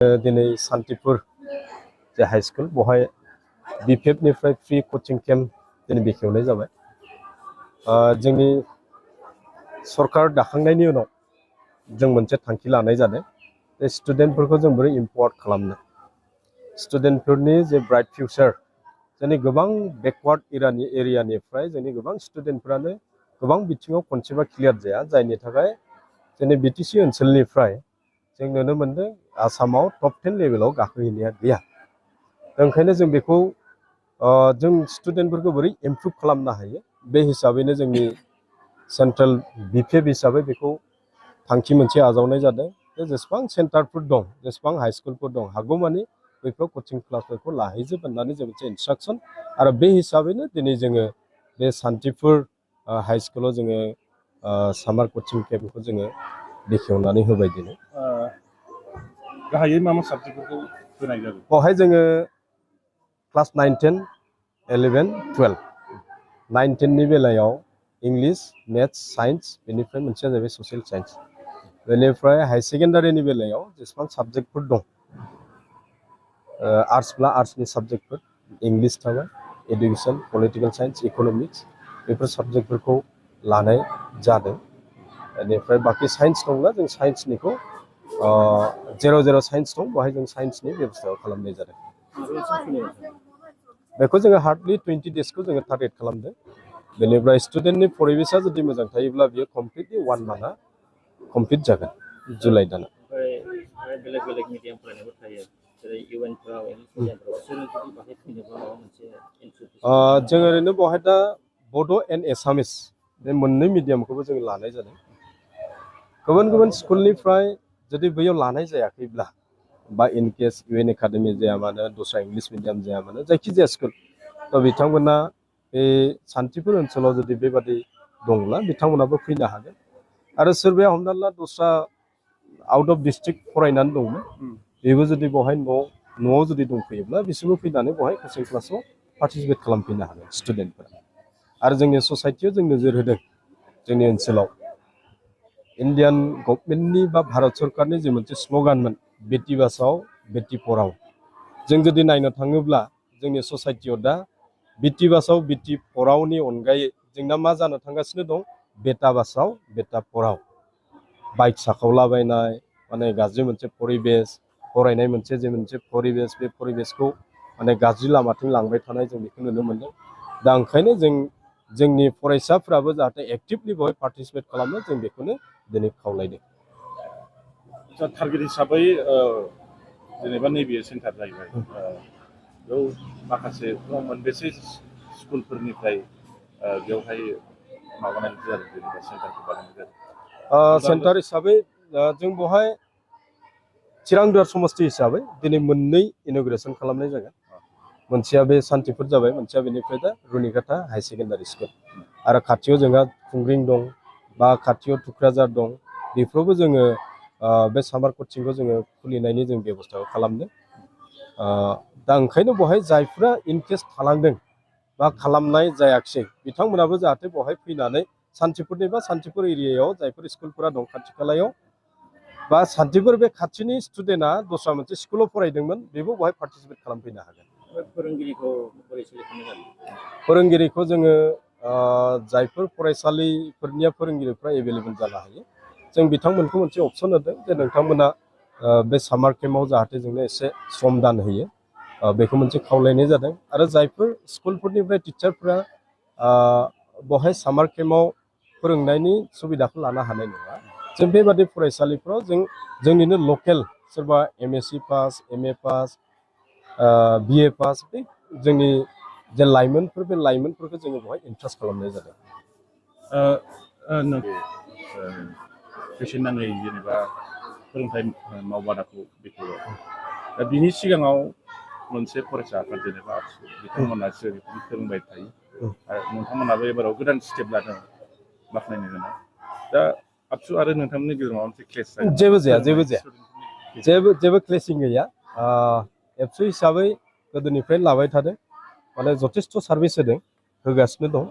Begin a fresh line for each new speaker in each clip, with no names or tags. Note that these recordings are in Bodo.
दिनै सान्तिपुर जे हाई स्कुल बहाय बिपिएफनिफ्राय फ्रि कोचिं केम्प दिनै बेखेवनाय जाबाय। जोंनि सरकार दाखांनायनि उनाव जों मोनसे थांखि लानाय जादों जे स्टुडेन्टफोरखौ जों बोरै इम्पावार खालामनो, स्टुडेन्टफोरनि जे ब्राइट फिउचार, जोंनि गोबां बेकवार्ड एरियानिफ्राय जोंनि गोबां स्टुडेन्टफ्रानो गोबां बिथिङाव खनसेबा क्लियार जाया, जायनि थाखाय जोंनि बिटिसि ओनसोलनिफ्राय जों नुनो मोनदों आसामाव टप 10 लेभेलाव गाखोहैनाया गैया। ओंखायनो जों बेखौ जों स्टुडेन्टफोरखौ बोरै इमप्रुभ खालामनो हायो, बे हिसाबैनो जोंनि सेन्ट्रेल बिपिएफ हिसाबै बेखौ थांखि मोनसे आजावनाय जादों जे जेसेबां सेन्टारफोर दं, जेसेबां हाई स्कुलफोर दं, हागौमानि बैफोर कचिं क्लासफोरखौ लाहैजोब होननानै जों मोनसे इन्सट्राक्सन, आरो बे हिसाबैनो दिनै जोङो बे सान्तिपुर हाई स्कुलाव जोङो सामार कचिं केम्पखौ जोङो बेखेवनानै होबाय दिनै।
गाहायै मा मा साबजेक्टफोरखौ होनाय जादों?
बेवहाय जोङो क्लास 9, 10, 11, 12, 9, 10नि बेलायाव इंलिश, मेथ्स, साइन्स, बेनिफ्राय मोनसेया जाहैबाय ससियेल साइन्स। बेनिफ्राय हाई सेकेन्डारिनि बेलायाव जेसेबां साबजेक्टफोर दं, आर्ट्सब्ला आर्ट्सनि साबजेक्टफोर, इंलिश थाबाय, एडुकेसन, पलिटिकेल साइन्स, इक'नमिक्स, बेफोर साबजेक्टफोरखौ लानाय जादों। बेनिफ्राय बाखि साइन्स दंब्ला जों साइन्सनिखौ जेराव साइन्स दं बेवहाय जों साइन्सनि बेब'स्थाखौ खालामनाय जादों। बेखौ जोङो हार्डलि 20 डेजखौ जोङो टारगेट खालामदों। बेनिफ्राय स्टुडेन्टनि परिबेसा जुदि मोजां थायोब्ला बियो कमप्लिटलि 1 मान्थआ कमप्लिट जागोन जुलाइ दानाव।
बेलेग बेलेग मिडियाम फरायनायबो थायो, जेरै इउएनफ्राव इंलिश मिडियामफ्राव, बिसोरो जुदि बाहाय फैनोब्ला माबा मोनसे
जों ओरैनो बेवहाय दा बड' एन्ड एसामिस बे मोननै मिडियामखौबो जों लानाय जादों। गुबुन गुबुन स्कुलनिफ्राय जुदि बैयाव लानाय जायाखैब्ला, बा इन केस इउएन एकाडेमि जाया मानो, दस्रा इंलिश मिडियाम जाया मानो, जायखिजाया स्कुल, थ' बिथांमोना बे सान्तिपुर ओनसोलाव जुदि बेबादि दंब्ला बिथांमोनाबो फैनो हागोन। आरो सोरबाया हमना ला दस्रा आउट अफ डिस्ट्रिक्ट फरायनानै दंमोन, बेबो जुदि बेवहाय न'आव जुदि दंफैयोब्ला बिसोरबो फैनानै बेवहाय कचिं क्लासाव पार्टिसिपेट खालामफैनो हागोन स्टुडेन्टफोरा। आरो जोंनि ससाइटियाव जों नोजोर होदों, जोंनि ओनसोलाव इन्डियान गभर्नमेन्टनि बा भारत सरकारनि जे मोनसे स्ल'गानमोन, बेटि बाचाओ बेटि पढ़ाओ, जों जुदि नायनो थाङोब्ला जोंनि ससाइटियाव दा बेटि बाचाओ बेटि पढ़ाओनि अनगायै जोंना मा जानो थांगासिनो दं, बेटा बाचाओ बेटा पढ़ाओ। बाइक साखावलाबायनाय, माने गाज्रि मोनसे परिबेस, फरायनाय मोनसे जे मोनसे परिबेस, बे परिबेसखौ माने गाज्रि लामाथिं लांबाय थानाय जों बेखौ नुनो मोनदों। दा ओंखायनो जोंनि फरायसाफ्राबो जाहाथे एक्टिभलि बेवहाय पार्टिसिपेट खालामो, जों बेखौनो दिनै खावलायदों।
टारगेट हिसाबै जेनेबा नैबे सेन्टार जाहैबाय, बेयाव माखासे मोनबेसे स्कुलफोरनिफ्राय बेवहाय माबानाय जादों, जेनेबा सेन्टारखौ बानायनाय जादों?
सेन्टार हिसाबै जों बेवहाय चिरांदुवार समष्टि हिसाबै दिनै मोननै इन'ग्रेसन खालामनाय जागोन। मोनसेया बे सान्तिपुर जाबाय, मोनसेया बेनिफ्राय दा रुनिकाटा हाई सेकेन्डारि स्कुल, आरो खाथियाव जोंहा खुंग्रिं दं, बा खाथियाव थुक्राझार दं, बेफोरावबो जोङो बे सामार कचिंखौ जोङो खुलिनायनि जों बेब'स्थाखौ खालामदों। दा ओंखायनो बेवहाय जायफ्रा इनकेस थालांदों बा खालामनाय जायाखिसै, बिथांमोनाबो जाहाथे बेवहाय फैनानै सान्तिपुरनि बा सान्तिपुर एरियायाव जायफोर स्कुलफोरा दं खाथि खालायाव, बा सान्तिपुर बे खाथिनि स्टुडेन्टआ दस्रा मोनसे स्कुलाव फरायदोंमोन, बेबो बेवहाय पार्टिसिपेट खालामफैनो हागोन।
फोरोंगिरिखौ बोरै सेलेक्ट खालामनाय जादों?
फोरोंगिरिखौ जोङो जायफोर फरायसालिफोरनिया फोरोंगिरिफ्रा एभेलेबेल जानो हायो, जों बिथांमोनखौ मोनसे अपसन होदों जे नोंथांमोना बे सामार केम्पआव जाहाथे जोंनो एसे सम दान होयो, बेखौ मोनसे खावलायनाय जादों। आरो जायफोर स्कुलफोरनिफ्राय टिचारफ्रा बेवहाय सामार केम्पआव फोरोंनायनि सुबिदाखौ लानो हानाय नङा, जों बेबादि फरायसालिफ्राव जोंनिनो लकेल सोरबा एमएससि पास, एमए पास, बिए पास, बे जोंनि जे लाइमोनफोर, बे लाइमोनफोरखौ जोङो बेवहाय इन्ट्रेस्ट खालामनाय जादों।
बेसेन नाङै जेनेबा फोरोंथाइ मावबादाखौ बेखेवो, दा बिनि सिगाङाव मोनसे फरायसा आफाद जेनेबा आबसु, बिथांमोना बेखौनो फोरोंबाय थायो, आरो नोंथांमोनाबो एबाराव गोदान स्टेप लादों, बाख्नायनो गोनां। दा आबसु आरो नोंथांमोननि गेजेराव माबा मोनसे क्लेश जायो?
जेबो जाया, जेबो क्लेसिं गैया। एबसु हिसाबै गोदोनिफ्रायनो लाबाय थादों, माने जथेस्थ' सार्भिस होगासिनो दं।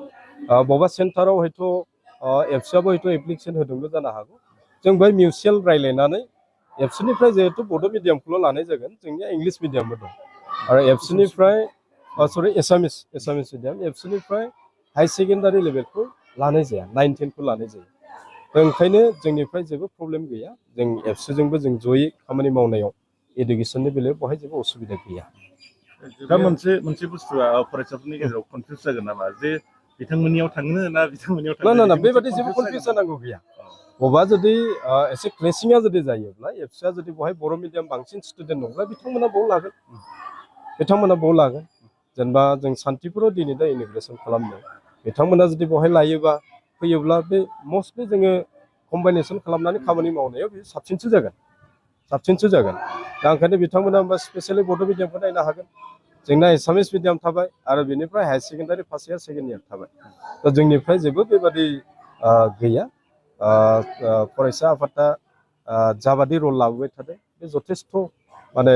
बबेबा सेन्टाराव हयथ' एबसुआबो हयथ' एप्लिकेसन होदोंबो जानो हागौ। जों बेहाय मिउचुयेल रायज्लायनानै एबसुनिफ्राय जिहेतु बड' मिडियामखौल' लानाय जागोन जोंनिया इंलिश मिडियामबो दं आरो एबसुनिफ्राय सरि एसामिस मिडियाम एबसुनिफ्राय हाई सेकेन्डारि लेभेलखौ लानाय जाया 9, 10खौ लानाय जायो ओंखायनो जोंनिफ्राय जेबो प्रब्लेम गैया जों एबसुजोंबो जों जयै खामानि मावनायाव एडुकेसननि बेलायाव बेवहाय जेबो असुबिदा गैया
दा मोनसे बुस्थुआ फरायसाफोरनि गेजेराव कनफिउज जागोन नामा जे बिथांमोननियाव थांनो ना बिथांमोननियाव थांनो
ना बेबादि जेबो कनफिउजन नांगौ गैया बबा जुदि एसे क्लेसिंआ जुदि जायोब्ला एबसुआ जुदि बेवहाय बर' मिडियाम बांसिन स्टुडेन्ट दंब्ला बिथांमोना बाव लागोन जेनेबा जों सान्तिपुराव दिनै दा इमिग्रेसन खालामदों बिथांमोना जुदि बेवहाय लायोबा फैयोब्ला बे मस्टलि जोङो कम्बाइनेसन खालामनानै खामानि मावनायाव बे साबसिनसो जागोन दा ओंखायनो बिथांमोना होमबा स्पेसियेलि बड' मिडियामखौ नायनो हागोन जोंना एसामिस मिडियाम थाबाय आरो बेनिफ्राय higher secondary first year second year थाबाय दा जोंनिफ्राय जेबो बेबादि गैया फरायसा आफादा जाबादि रल लाबोबाय थादों बे जथेस्थ' माने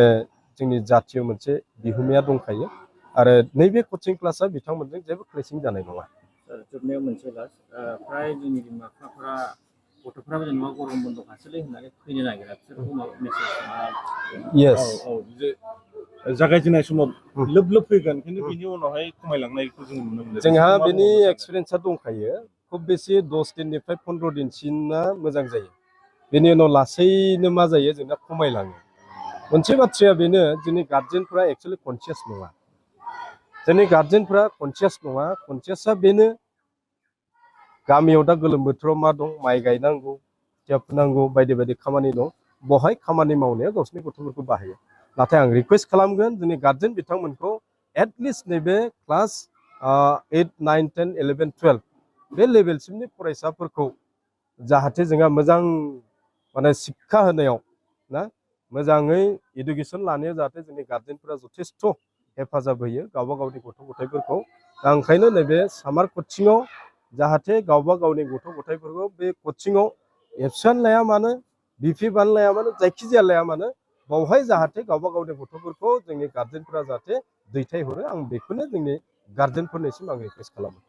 जोंनि जाथियाव मोनसे बिहोमाया दंखायो आरो नैबे कचिं क्लासआ बिथांमोनजों जेबो क्लेसिं जानाय नङा
जोबनायाव मोनसे लास्ट फ्राय जोंनि बिमा बिफाफोरा गथ'फ्राबो जेनेबा गरम बन्द' खासैलै होननानै फैनो नागिरा बिसोरखौ माबा मेसेज
येस
जागायजेननाय समाव लोब फैगोन खिन्थु बिनि उनावहाय खमायलांनायखौ जों नुनो मोनो
जोंहा बेनि एक्सपिरियेन्सआ दंखायो खुब बेसे 10 दिननिफ्राय 15 दिनसिमा मोजां जायो बेनि उनाव लासैनो मा जायो जोंना खमायलाङो मोनसे बाथ्राया बेनो जोंनि गार्जेनफ्रा एक्चुअलि कनसियास नङा कनसियासआ बेनो गामियाव दा गोलोम बोथोराव मा दं माइ गायनांगौ खोथिया फुनांगौ बायदि बायदि खामानि दं बहाय खामानि मावनाया गावसोरनि गथ'फोरखौ बाहायो नाथाय आं रिकुवेस्ट खालामगोन जोंनि गार्जेन बिथांमोनखौ एटलिस्ट नैबे क्लास 8, 9, 10, 11, 12 बे लेभेलसिमनि फरायसाफोरखौ जाहाथे जोंहा मोजां माने शिक्षा होनायाव ना मोजाङै इडुकेसन लानायाव जाहाथे जोंनि गार्जेनफोरा जथेस्थ' हेफाजाब होयो गावबा गावनि गथ' गथायफोरखौ दा ओंखायनो नैबे सामार कचिङाव जाहाथे गावबा गावनि गथ' गथायफोरखौ बे कचिङाव एबसेन्ट लाया मानो बिफिबान लाया मानो जायखिजाया लाया मानो बावहाय जाहाथे गावबा गावनि गथ'फोरखौ जोंनि गार्जेनफोरा जाहाथे दैथायहरो आं बेखौनो जोंनि गार्जेनफोरनिसिम आं रिकुवेस्ट खालामो